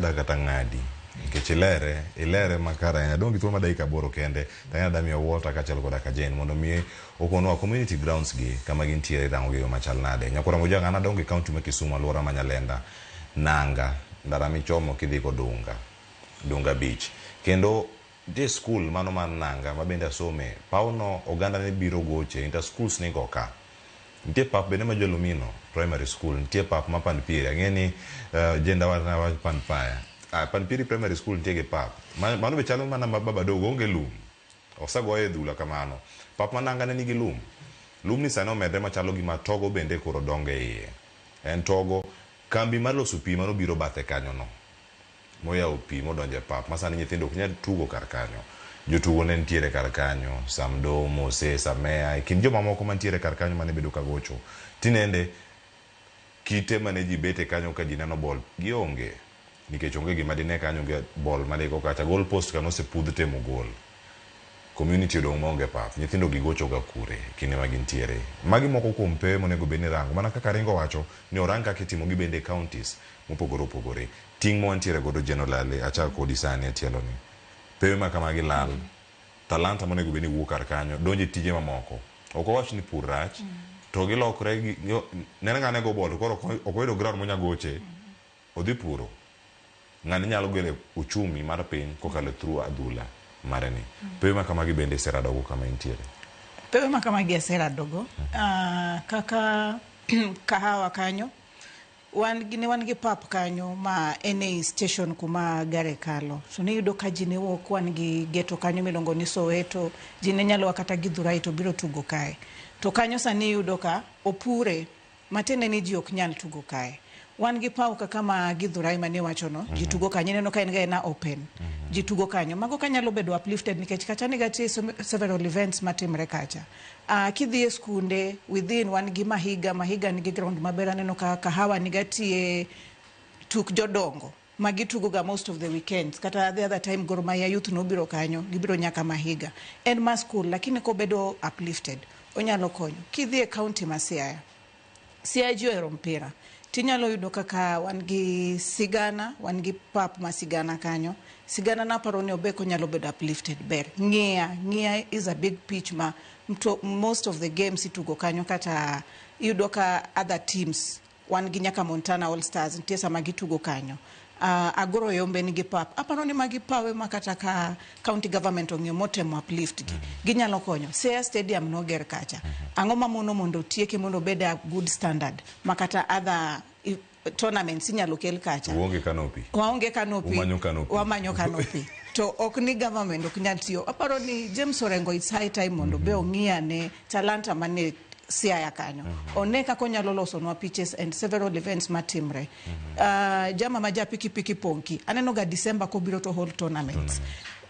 Kata ng'adi nikech ilere ilere makare ahinya. Adong' gi thuolo mar dakika 8 kende to ang'e ni adamiyo Walter kaachiel koda ka Jane mondo mi okonwa community grounds gi kama gintiere irango gi e yo machal nade. Nyakwar Mojang an adongo e county ma Kisumu aluora ma Nyalenda Nanga ndara michomo kidhi Kodunga Dunga Beach kendo nitie skul mano mar Nanga ma bende asome pawno oganda ne biro goche inter schools nigo ka. Nitie pap bende ma Jolumino Primary School, nitie pap ma Panpieri. Ang'e ni Jane dawa wach Panpaya. Ah, Panpieri Primary School nitie gi pap. Mano be chalo mana ma Baba Dogo, onge lum. Osegoye e dhula kamano. Pap ma Nanga ne nigi lum. Lumni sani omedre machalo gima togo bende koro dongo e iye. En togo, kambi mar loso pi manobiro bathe kanyo no. Moyawo pi modonjo e pap ma sani nyithindo ok nyal tugo kar kanyo. Jotugo ne nitiere kar kanyo, Samdo, Mose, Samea e kind jomamoko mantiere kar kanyo mane bedo ka gocho. Tinende kite mane ji bete kanyo ka ji neno bol gionge nikech onge gima dine kanyo, onge bol madiko kacha, goal post ka nosepudh te mogol. Community odong' maonge pap. Nyithindo gi gocho ga kure kinde ma gintiere. Magi moko kuom pewe monego bed ni irango. Mana kaka Ringo wacho ni orang kaka itimo gi bende e counties mopogore opogore. Ting' ma wantiere godo Jane Olale, achak kodi sani e tielo ni. Pewe ma kamagi lal. Talanta monego bed ni wuok kar kanyo donjo e tije mamoko. Ok wawach ni pur rach, to gilokre gi, nene ng'ane go bol to koro ok oyudo ground monya goche, odhi puro. Ng'ani nyalo gero uchumi mar piny kokalo through adhula mare ni. Pewe ma kamagi bende iseradogo kama intiere? Pewe ma kamagi aseradogo. Kaka kahawa kanyo, wan gi, ne wan gi pap kanyo ma en ei station kuma gare kalo. To niyudo ka ji ne wuok, wan gi geto kanyo miluongo ni Soweto, ji ne nyalo a kata Githurai to biro tugo kae. To kanyo sani iyudo ka opure, matiende ni ji ok nyal tugo kae. Wan gi paw kaka ma Githurai mane iwachono, ji tugo kanyo, ineno ka en ga ena open. Ji tugo kanyo. Mago ka nyalo bedo uplifted nikech kacha niga tie several events matimre kacha. Kidhi e skunde within wan gi Mahiga, Mahiga nigi ground maber, aneno ka Kahawa niga tie tuk jodongo ma gitugo ga most of the weekends. Kata the other time Gor Mahia youth nobiro kanyo, gibiro nyaka Mahiga. En ma school, lakini kobedo uplifted, onyalo konyo. Kidhi e county ma Siaya, Siaya ji ohero mpira. Tinyalo yudo kaka wan gi Sigana, wan gi pap ma Sigana kanyo. Sigana naparo ni obek onyalo bedo uplifted ber. Ng'iya, Ng'iya is a big pitch ma mto, most of the games itugo kanyo kata iyudo ka other teams wan gi nyaka Montana All Stars nitie sama gitugo kanyo. Agoro Yombe nigi pap. Aparo ni magi pawe ma kata ka county government ong'iyo motemo uplift gi. Ginyalo konyo. Siaya Stadium noger kacha. Ang'o mamono mondo otieke mondo obed a good standard ma kata other tournaments inyalo kel kacha. Uonge canopy. Waonge canopy. Umanyo canopy. Wamanyo canopy. To ok ni government ok nyal tiyo. Aparo ni James Orengo it's high time mondo be ong'i ane talanta mane Siaya kanyo. One kaka onyalo losonwa pitches and several events matimre. Jama ma ja pikipiki Ponki, aneno ga December kobiro to hold tournaments.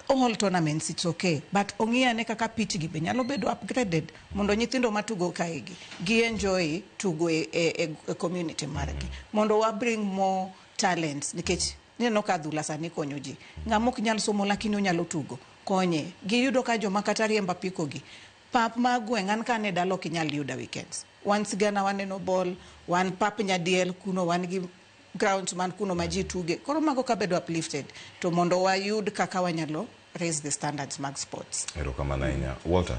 Hold tournaments, it's okay. But ong'i ane kaka pitch gi be nyalo bedo upgraded mondo nyithindo matugo kaegi gi enjoy tugo e community margi. Mondo wa bring more talents nikech ineno ka adhula sani konyo ji. Ng'ama ok nyal somo lakini onyalo tugo, konye. Giyudo ka joma kata riembo apiko gi, pap ma gweng' an ka ane dala ok inyal yuda weekends. Wan Sigana waneno ball, wan pap Nyadiel kuno wan gi grounds man kuno ma ji tuge. Koro mago kabedo uplifted to mondo wayud kaka wanyalo raise the standards mag sports. Erokamano ahinya. Walter.